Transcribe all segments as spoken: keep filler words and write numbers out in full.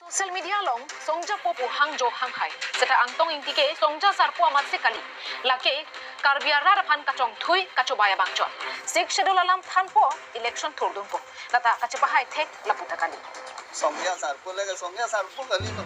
Social media along Songja po pu hangjo hanghai. Seta Angtong Ingti ke Songja sarpo amatsi kali. Lake Karbi arat aphan kachongthui kachobai abang chot. Sixth Schedule alam thanpo, election thurdunpo. Lata kachepahai thek lapu ta kali. Songja sarpo lake Songja sarpo kali lo.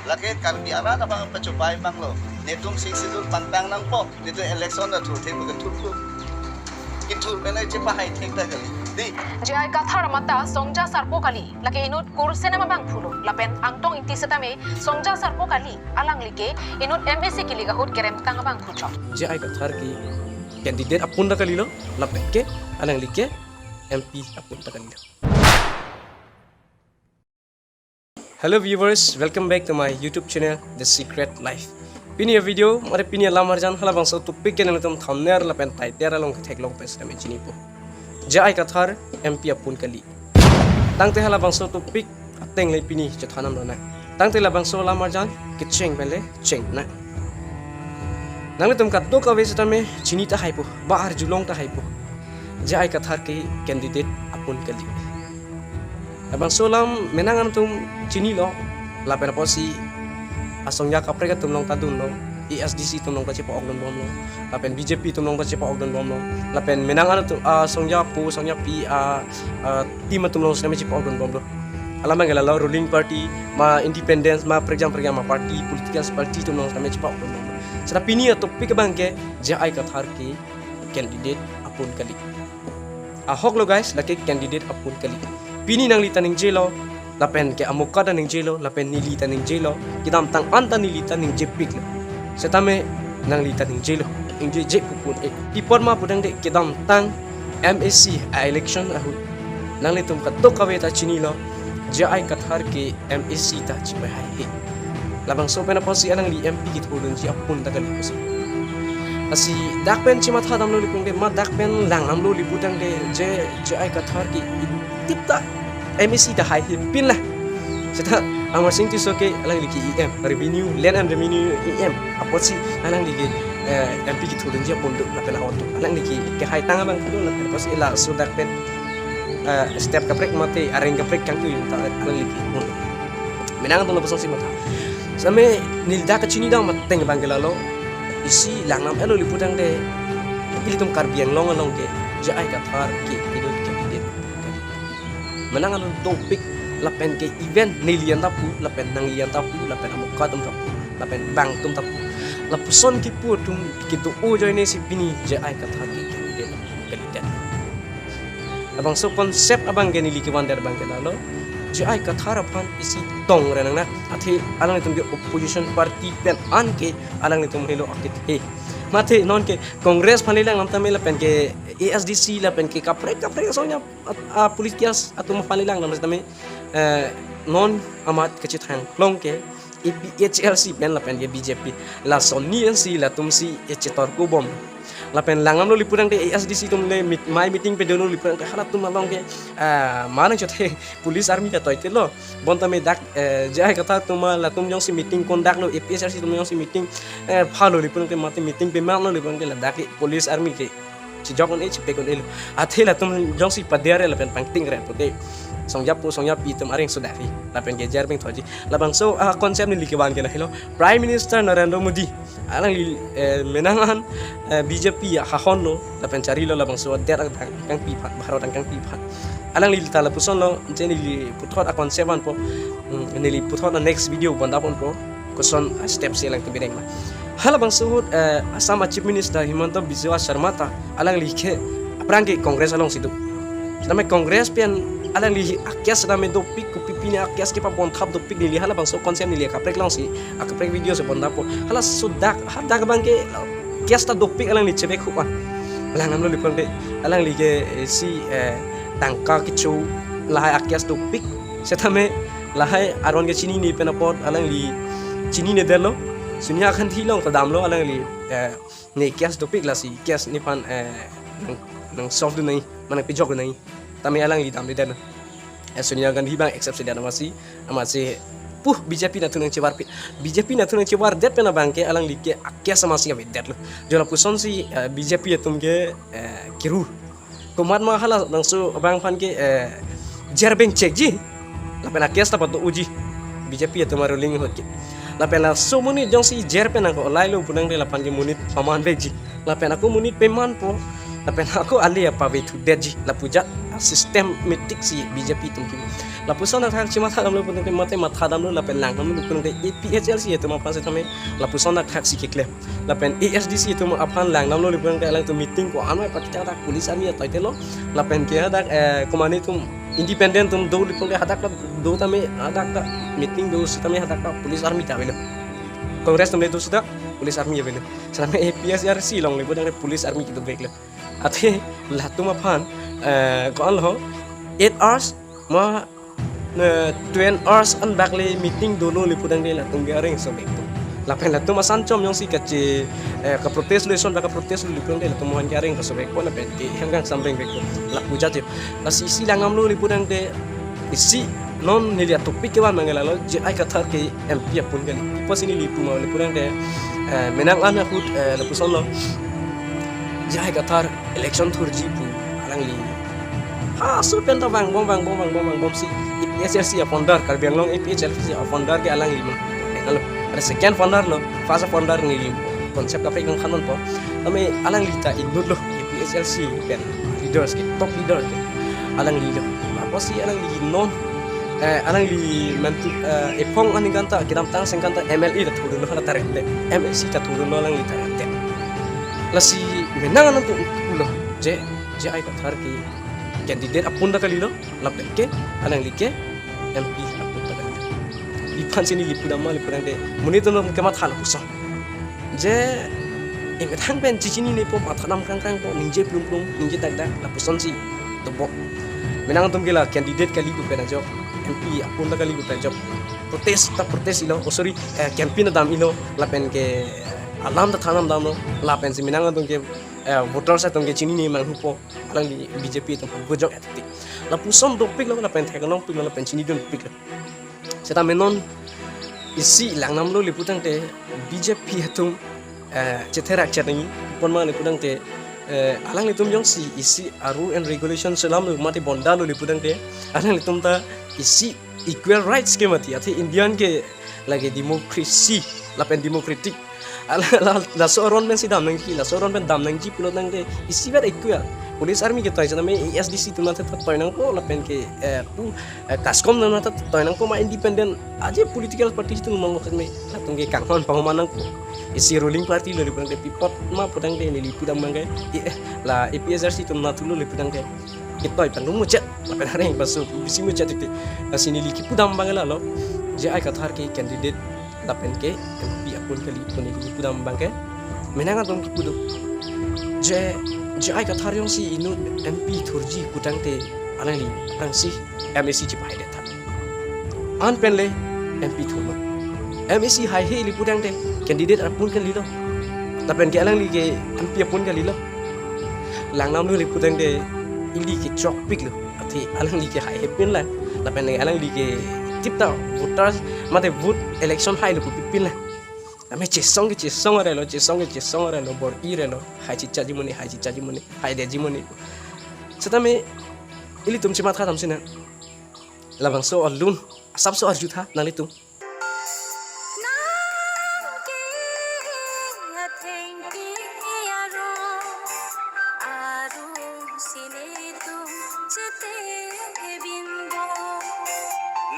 Lake Karbi arat aphan kachobai abang lo. Netum Sixth Schedule pangtang nangpo. Netum election ta thur thek ke thurpo. Kithur pen chepahai thek ta kali. Di. J I Kathar amat ta Songja sarpo kali. Lake inut kursen ama bang phulo. Lapen Angtong Ingti setame Songja sarpo kali. Alangli ke inut M A C kilik ahut kerem tang abang phuchok. J I Kathar ke candidate apun ta kali lo. Lapen ke alangli ke M P apun ta kali lo. Hello viewers, welcome back to my YouTube channel, The Secret Life. Pini a-video, mari pini alam arjan halabangso topic ke nangtum thumbnail lapen title along theklong pen setame chinipo. J I Kathar M P apun kali. Tangte halabangso topic ateng le pini chethan nang rona. Tangte labangso alam arjan kecheng pen le cheng nang. Nanglitum kadokave setame chini tahaipo, ba arjulong tahaipo. J I Kathar ke candidate apun kali. Labangso alam menang atum chinilo, lapen apotsi asongja kaprek atum along ta dunlo, A S D C atum along ta chepa-ok dunbomlo, lapen B J P atum along ta chepa-ok dunbomlo, lapen menang atum, ah, songja po, songja pi, ah, ah, team atum along setame chepa-ok dunbomlo. Alam abang ke lalo ruling party, ma independence, ma prekjam prekjam ma party, political party atum along setame chepa-ok dunbomlo. Seta pini a-topic abang ke J I Kathar ke candidate apun kali. Ahok lo guys, lake candidate apun kali. Pini nangli ta ningjelo, lapen ke amuka ta ningjelo, lapen neli ta ningjelo, kedamtang an ta neli ta ningjepiklo. Setame nangli ta ningjelo, ningjeje pupun e. Pi apot ma pu tangte kedamtang M A C a-election ahut nanglitum kadokave ta chinilo, J I Kathar ke M A C ta chepahaihe. Labangso pen apotsi alangli M P kithurdunji apun ta kali pusi. Lasi dak pen chematha damlo le pu tangte, ma dak pen lang damlo le pu tangte, J I Kathar ke intip ta M A C ta haihepin la. Seta Amarsing Tisso ke alangli ke E M, revenue, land and revenue E M. Apotsi alangli ke, eh, M P kithurdunji apun do, lapen ahut do. Alangli ke, kehai tang abang do, lapen apotsi laso dak pen, eh, step kaprek mate areng kaprek kangtui ta alangli ke apun do. Menang atum lapuson si matha. Setame neli dak kachini dam ateng abang ke lalo. Isi lang dam-etlo le pu tangte, ilitum Karbi Anglong along ke J I Kathar ke inut candidate. Menang atum dopik lapen ke event neli an ta pu, lapen nangli an ta pu, lapen amuka atum ta pu, lapen bang atum ta pu. Lapuson kipu atum kedo-o ajoine si pini J I Kathar ke candidate, candidate. Labangso concept abang ke neli kevandet abang ke lalo, J I Kathar aphan isi tong renang na, athe alanglitum ke opposition party pen an ke alanglitum helo akit he. Mate non ke Congress aphan le lang dam tame lapen ke A S D C lapen ke kaprek kaprek asong ya, ah, political atum aphan le lang dam tame, eh, non amat kachethang long ke A P H L C pen lapen ke B J P. Lason ni ansi latum si chetor ko bom. Lapen lang damlo le pu tangte A S D C atum le meet-, mai meeting pedunlo le pu tangte halatum along ke, ah, manang chot he police army ta toite lo. Bonta me dak, eh, J I Kathar atum ma latum jongsi meeting kondaklo, A P H L C atum jongsi meeting, eh, phalo le pu tangte mate meeting pemanglo le pu tangte ladak ke police army ke chejok un-e, chepek un-elo. Athe latum jongsi pader lapen pangting ren pute songja po songja pi atum areng sudah ri. Lapen ke jer pen thoji. Labangso, ah, concept neli kevan ke lahelo. Prime Minister Narendra Modi. Alangli, eh, menang an, eh, B J P ahahon lo, lapen charilo labangso adet angkang, angkangpi aphan, Bharat angkangpi aphan. Alangli ta lapuson lo, je neli puthot a-concept anpo, hmm, neli puthot a-next video bonta ponpo, koson, eh, step si alangtum bireng ma. Halabangso ahut, eh, Assam a-Chief Minister Himanta Biswa Sarma ta, alangli ke aphrang ke Congress alongsi do. Setame Congress pen alangli a-case setame dopik, kopi pine a-case kepabonthap dopik neli halabangso concept neli akaprek alongsi, akaprek video si bonthappo. Halaso dak, hadak abang ke case ta dopik alangli chebek hupan. Lang damlo le pu tangte alangli ke, eh, si, eh, tangka kecho lahai a-case dopik. Setame lahai aron kechinine pen apot alangli chininedetlo. Sonia Gandhi along ta damlo alangli, eh, ne case dopik lasi case nephan, eh, nang, nang solve dun nangji, mane pejok dun nangji. Tame alangli damdedet. Eh, Sonia Gandhi abang accept sedet amatsi, amatsi, puh, B J P anatthu nangchevarpi, B J P anatthu nangchevardet pen abang ke alangli ke a-case amatsi avedetlo. Jo lapuson si, eh, B J P atum ke, eh, kiru. Komat ma halabangso abang aphan ke, eh, jer beng chekji. Lapen a-case ta pado-oji. B J P atum a-ruling ahut ke. Lapen laso monit jongsi jer pen ako lailo pu tangte laphan ke monit paman vekji. Lapen ako monit pamanpo. Lapen ako ale apave thudetji. Lapu ajat systematic si B J P atum ke. Lapuson athak chematha damlo pu tangte mate matha damlo lapen lang damlo pu tangte A P H L C atum aphan setame lapuson athak si keklem. Lapen A S D C atum aphan lang damlo lapu tangte alangtum meeting ko-an ma pati hadak police army atoite lo. Lapen ke hadak, eh, komane atum independent atum do lapu tangte hadak ta do tame hadak ta meeting do setame hadak ta police army ta avelo. Congress atum le do seta police army avelo. Setame A P H L C along lapu tangte police army kedo veklo. Athe latum aphan, eh, ko-an lo eight hours ma, eh, twelve hours an bak le meeting dolo lapu tangte latum ke areng sobek po. Lapen latum asan chom jongsi kache, eh, ka-protest lo, ison bak ka-protest lo lapu tangte latum aphan ke areng kasobek po lapen ke hem kangsam reng vekpo. Lapu ajat je. Lasi isi lang damlo lapu tangte isi non neli a-topic kevan abang ke lalo J I Kathar ke M P apon kali. Ipo si neli pu ma lapu tangte, eh, menang an ahut, eh, lapuson lo. J I Kathar election thurji pu alangli. Ha, so pen ta vangbom, vangbom, vangbom, vangbom si A P H L C a-founder, Karbi Anglong A P H L C a-founder ke alangli ma. Alo, ada second founder lo, first founder neli. Concept kaprek nangkhanponpo. Tame alangli ta inut lo, A P H L C pen leaders ke, top leader ke. Alangli lo. Apotsi alangli non, eh, alangli mantu, eh, ephong aningkan ta, kedamtang sengkan ta M L A ta thurdunlo hala taremte. M A C ta thurdunlo alangli taremte. Lasi menang anam tu ulo. J, J I Kathar ke candidate apon ta kalilo, lapen ke alangli ke M P apon ta kalilo. Iphan si neli pu dam ma lapu tangte, monit atum kematha lapuson. Je, emethang pen chichinine po, matha dam krangkrang po, ningje plum plum, ningje dak dak, lapuson si dobo. Menang atum ke la candidate kali pu pen ajok, M P apon ta kali pu pen ajok. Protest ta protest ilo, oh sorry, eh, campaign ta dam ilo, lapen ke alam ta than dam damlo, lapen si menang atum ke, eh, voters atum ke chinine manghupo, alangli B J P atum vote jok atik. Lapuson dopiklo, lapen theklongpiklo, lapen chinidunpiklo. Setame non isi lang damlo lapu tangte B J P atum, eh, chetherak chetngi pon ma lapu tangte, eh, alanglitum jongsi isi a-rule and regulation selamlo mate bondalo lapu tangte, alanglitum ta isi equal rights ke mati, athe Indian ke lake democracy lapen democratic. Ala, la, laso aron pen si dam nangji, laso aron pen dam nangji pulo tangte isivet equal. Police army ketoi setame A S D C atum ta toi nangpo lapen ke, eh, pu, eh, CASCOM atum ta toi nangpo ma independent aje political party atum nangpo setame latum ke kanghon panghuman nangpo. Isi ruling party lo lapu tangte pi apot ma pu tangte neli pu dam abang ke, eh, la A P H L C atum nangthulo lapu tangte ketoi pen muchot lapen areng pasu bisi muchot titi. Lasi neli kipu dam abang ke lalo J I Kathar ke candidate lapen ke M P apon kali pu neli kipu dam abang ke. Menang atum kipu do. Je, J I Kathar jongsi inut M P thurji pu tangte alangli, alangsi M A C chipahai det tha. An pen le M P thurlo. M A C haihe lapu tangte candidate apon kalilo. Lapen ke alangli ke M P apon kalilo. Lang damlo lapu tangte ili ke chokpiklo. Athe alangli ke haihe pinlang. Lapen alangli ke tip ta voters mate vote election hailo pu pipinlang. Tame chesong ke chesong arelo, chesong ke chesong arelo, bor-i relo, hai chichaji mone, hai chichaji mone, hai deji mone. Setame ilitum chematha thamsi nang. Labangso alun asapso arjutha nanglitum. Nang ke athengpi arong, arong si netum chete binbom.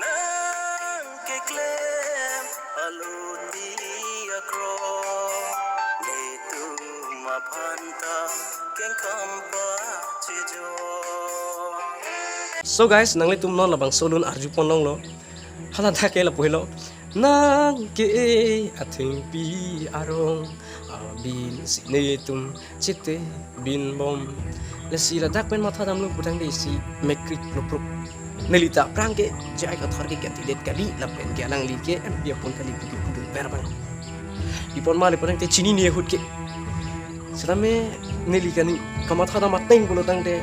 Nang keklem aloti akrong, netum aphan ta kengkam pachejor. So guys, nanglitum non labangso alun arjupon longlo. Hala dak ke lapu helo. Nang ke athengpi arong, abin si netum chete binbom. Lasi ladak pen matha damlo pu tangte isi mekrik luprup. Neli ta aphrang ke J I Kathar ke candidate kali lapen ke alangli ke M P apon kali pu kipu dun ver abang. Pi apot ma lapu tangte chinine ahut ke. Setame neli kani kamatha dam ateng pulo tangte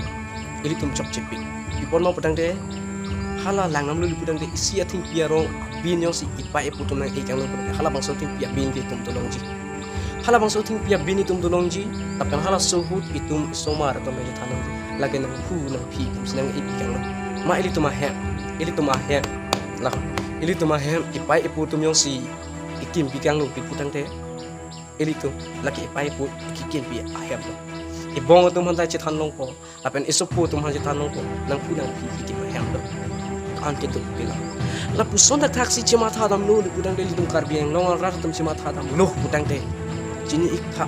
ilitum chokchepik. Pi apot ma pu tangte hala lang damlo lapu tangte isi athengpi arong abin jongsi ipei ipo atum nang-e kanglo pu tangte halabangso athengpi abin ke itum dolongji. Halabangso athengpi abin itum dolongji, lapen halaso ahut itum osomar atum nangthan nangji. Lake nangphu nangphi itum si nang-e kanglo. Ma ilitum ahem, ilitum ahem. Lah. Ilitum ahem ipei ipo atum jongsi ikimpi kanglo pu tangte, ilitum lake ipei ipo ikimpi ahem lo. Ibong atum aphan ta chethan longpo, lapen isopo atum aphan chethan longpo, nangphu nangpi ikim ahem lo. An kedo pilo. Lapuson thakthak si chematha damlo pu tangte, ilitum Karbi Anglong arat atum chematha damlo pu tangte, chini ik tha.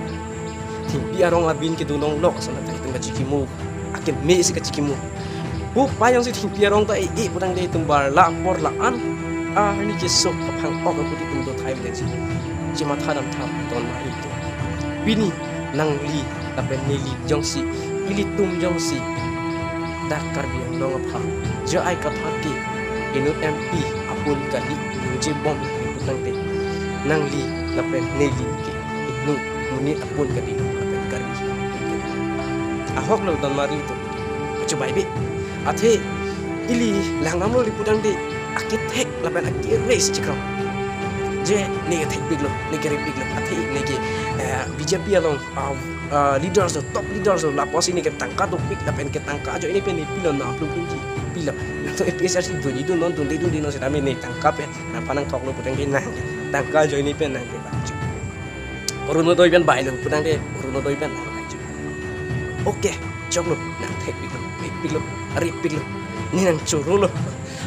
Thengpi arong abin kedo longlok ason ta itum kachikimo, akeme si kachikimo. Pu pei jongsi thengpi arong ta e-e pu tangte, itum bar la apor la-an arni keso kaphang-ok apot itum do thai le si chematha dam tha don mari atum. Pini nangli lapen neli jongsi, ilitum jongsi dak Karbi Anglong aphan J I Kathar ke inut M P apun kali, inut jebom pu tangte, nangli lapen neli ke inut monit apun kali lapen Karbi apun kali. Ahok lo don mari atum. Achu bai be. Athe ili lang damlo pu tangte, akethek lapen akere si chikram. Je ne kethekpiklo, ne kerepiklo. Athe ne ke, eh, B J P along, ah, ah, leaders lo, top leaders lo, lapusi ne ke tangka dopik lapen ke tangka ajoine pen ne pilo, nang plum plum ji pilo. Nangtum A P H L C dunji dun non, dunde dunde non setame ne tangka pen nangphan nangthoklo pu tangte, nang tangka ajoine pen nang ke bang. Orunodoi pen bailo pu tangte, Orunodoi pen nang bang. Okay, choklo, nang thekpiklo, pikpiklo, repiklo. Ne nang chorolo.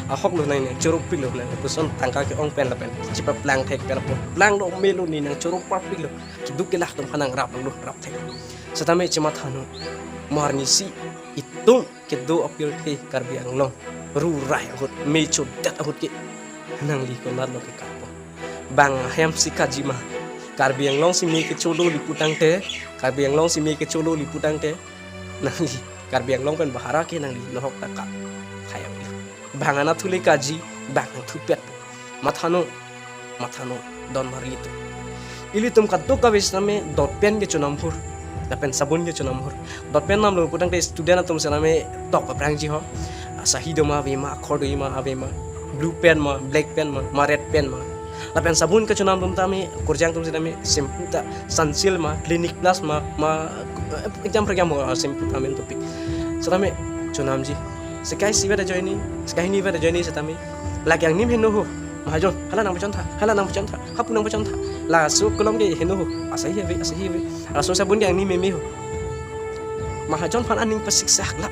Ahok lo, nang nang choropiklo, nang puson tangka ke-ong pen lapen chepaplang thek pen lapen plang do melo, ne nang choro parpiklo. Keduk kelak atum aphan nang rap lo, rap thek. Setame chematha non. Marni si itum kedo apirthe Karbi Anglong rurai ahut, me chodet ahut ke nangli konat lo ke karpo. Bang ahem si kaji ma? Karbi Anglong si me kecholo pu tangte, Karbi Anglong si me kecholo pu tangte, nangli Karbi Anglong pen bahara ke nangli nohok ta ka thayam. Bang anatthu le kaji, bang nangthupet. Matha non, matha non, don mari atum. Ilitum kadokave setame dotpen kechonam hur, lapen sabun kechonam hur. Dotpen damlo pu tangte student atum setame tok aphrangji ho. Asahi do ma ave ma, akhor do ma ave ma, blue pen ma, black pen ma, ma red pen ma. Lapen sabun kechonam atum tame, kurjang atum setame shampoo ta Sunsilk ma, Clinic Plus ma, ma, eh, ekjam prekjam ho, ah, shampoo tame topik. Setame chonamji. Sekai isi vet ajoine, sekai hini vet ajoine setame lake angnim heno ho. Mahajon, hala nang pachon tha, hala nang pachon tha, hapu nang pachon tha. Laso kelong ke heno ho. Asahi ave, asahi ave. Laso sabun ke angnim meme ho. Mahajon aphan aning pasiksak la.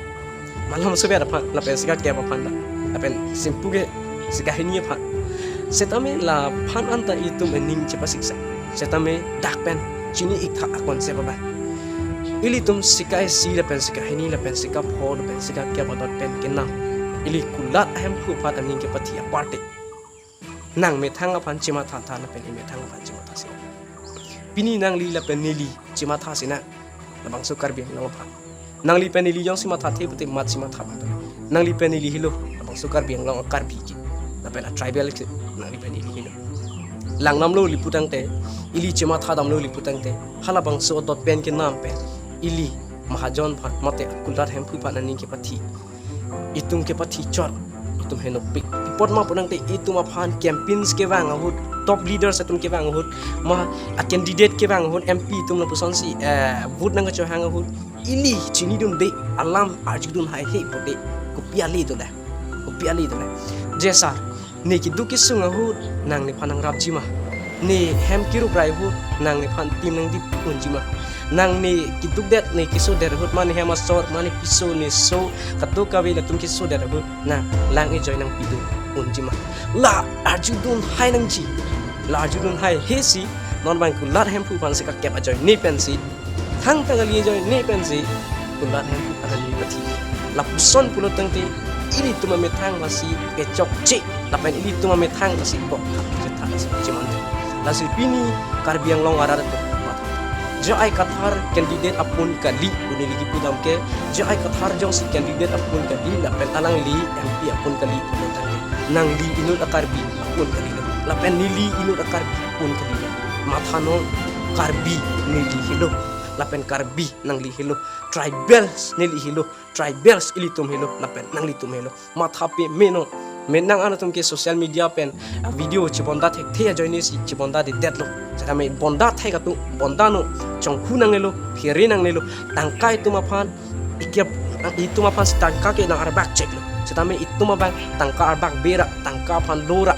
Malom sober aphan, lapen sika kep aphan la. Lapen shampoo ke sika hini aphan. Setame laphan anta itum aning chepasiksak. Setame dak pen chini ik tha akon se baba. Ilitum sika isi lapen sika hini lapen sika pho lapen sika kep adotpen kenam, ili kulat ahemphu aphan aning kepathi aparte, nang methang aphan chematha tha lapen imethang aphan chematha si. Pini nangli lapen neli chematha si nang, labangso Karbi Anglong aphan. Nangli pen neli jongsi mathathe pute mat si matha bang. Nangli pen neli helo, labangso Karbi Anglong a-Karbi ke, lapen a-tribal ke, nangli pen neli helo. Lang damlo pu tangte, ili chematha damlo pu tangte, halabangso dotpen kenam pen ili mahajon aphan mate kulat ahemphu aphan aning kepathi, itum kepathi chot, itum henopik. Pi apot ma pu tangte, itum aphan campaigns kevang ahut, top leaders atum kevang ahut, ma a-candidate kevang ahut, M P atum lapuson si, eh, vote nangkachohang ahut, ili chinidunde, alam arjudun haihe pute, kopi ale dolang, kopi ale dolang. Je sir, ne keduk kesung ahut nang nephan nangrapji ma? Ne hem kerup rai ahut nang nephan tim nangdip unji ma? Nang ne kedukdet, ne kesodet ahut, mane hem asor, mane piso, ne so, kadokave latum kesodet ahut nang lang ejoi nangpidun unji ma? La arjudun hai nangji. La arjudun haihe si, non bang kulat ahemphu aphan sika kep ajoine pensi, thangta kali ajoine pensi kulat ahemphu aphan aning pathi. Lapuson pulo tangte, ilitum amethang masi kechokche, lapen ilitum amethang masi bok thap chetha si cheman. Lasi pini Karbi Anglong arat atum matha. J I Kathar candidate apun kali, pu neli kipu dam ke, J I Kathar jongsi candidate apun kali, lapen alangli M P apun kali pulo tangte, nangli inut a-Karbi apun kalilo, lapen neli inut a-Karbi apun kalilo. Matha non, Karbi neli helo, lapen Karbi nangli helo, tribals neli helo, tribals ilitum helo, lapen nanglitum helo. Matha pame non. Menang anatum ke social media pen, ah, video chebonda thekthe ajoine si chebonda dedetlo. Setame bonda thek atum bonda non, chonghu nangnelo, phere nangnelo, tangka itum aphan, ikep, itum aphan si tangka ke nang arbak cheklo. Setame itum abang tangka arbak bera, tangka aphan lora,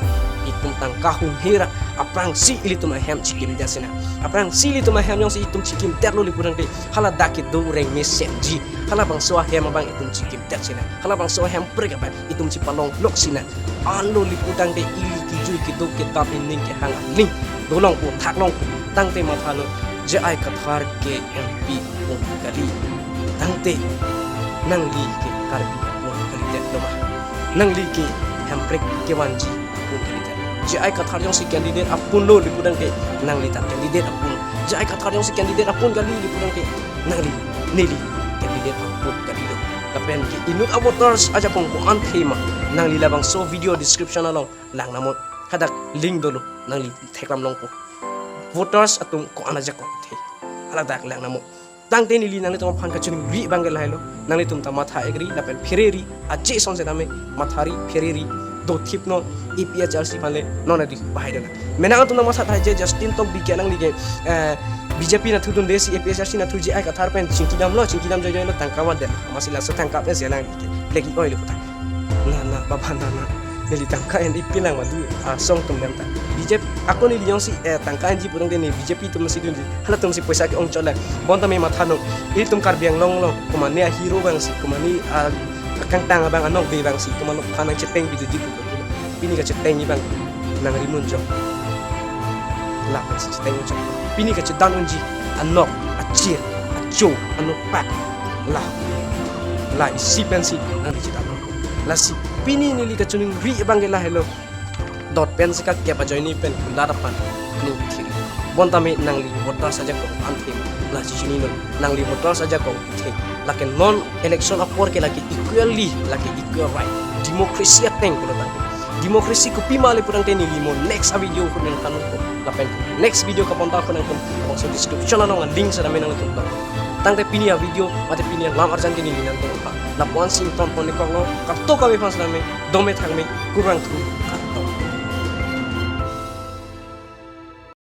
tangka hum hera, aphrangsi ilitum ahem chikimdet sina. Aphrangsi ilitum ahem jongsi itum chikimdetlo le pu tangte, hala dak kedo rengme senji, halabangso ahem abang itum chikimdet sina. Halabangso ahem prek abang itum chipalonglok sina. Anlo le pu tangte ili kijui kedo kedap ining kehang aling dolongpo, thaklongpo. Tangte matha non, J I Kathar ke M P apun kali. Tangte nangli ke Karbi apun kalidet lo ma? Nangli ke Hemprek kevanji apun kalidet? J I Kathar jongsi candidate apun lo le pu tangte, nangli ta candidate apun. J I Kathar jongsi candidate apun kali le pu tangte, nangli, neli candidate apun kalilo. Lapen ke inut avoters ajakong ko-an the ma, nangli labangso video description along lang namot. Hadak link dolo, nangli theklam longpo. Voters atum ko-an ajakong the, hala dak lang namot. Tangte neli nanglitum aphan kachiningri abang ke lahelo, nanglitum ta matha-ikri lapen phereri, aje son setame mathari, phereri, dothip non, A P H L C aphan le non adi bahai dona. Mena atum nang matha tha je Justin Tokbi ke nangli ke, eh, B J P nathu dunde si A P H L C nathu J I Kathar pen chingki damlo, chingki dam joijoi lo, tangka mat detlo. Amatsi laso tangka pen si nangli ke legi oi lo puta. Na, na, baba, na, na. Neli tangka en-i pilang madu, ah, song atum dam ta. B J P, ako neli jongsi, eh, tangka enji pu tangte ne B J P atum si dunji. Halatumsi poisa ke-ong chot lang. Bonta me matha non. Ilitum Karbi Anglong along, komatne a-hero abang si, komatne, ah, kangtang abang, anokbe abang si, komatne aphan nangcheteng piduji pu. Pini kachetengji abang nangri munjong. Lapensi cheteng munjong. Pini kachedan unji anok, achir, acho, anopak. La, la isi pensi nangli chedan un. Lasi pini neli kachiningri abang ke lahelo. Dot pensi kakep ajoine pen kulat aphan aning thiri. Bonta me nangli voters ajakong an the, la chechini non, nangli voters ajakong the. Lake non election apor ke lake equally, lake equal right. Democracy ateng pulo tangte. Democracy kopima le pu tangte neli mo next a-video ko nangthan ko. Lapen next video kabonta ko nangtum, bangso description along a-link setame nangtum tong. Tangte pini a-video, mate pini alam arjan ke neli nangtum pa. Lapuan si ingtonpon-iklo, kadokave aphan setame, dome thangme, kurvangthu.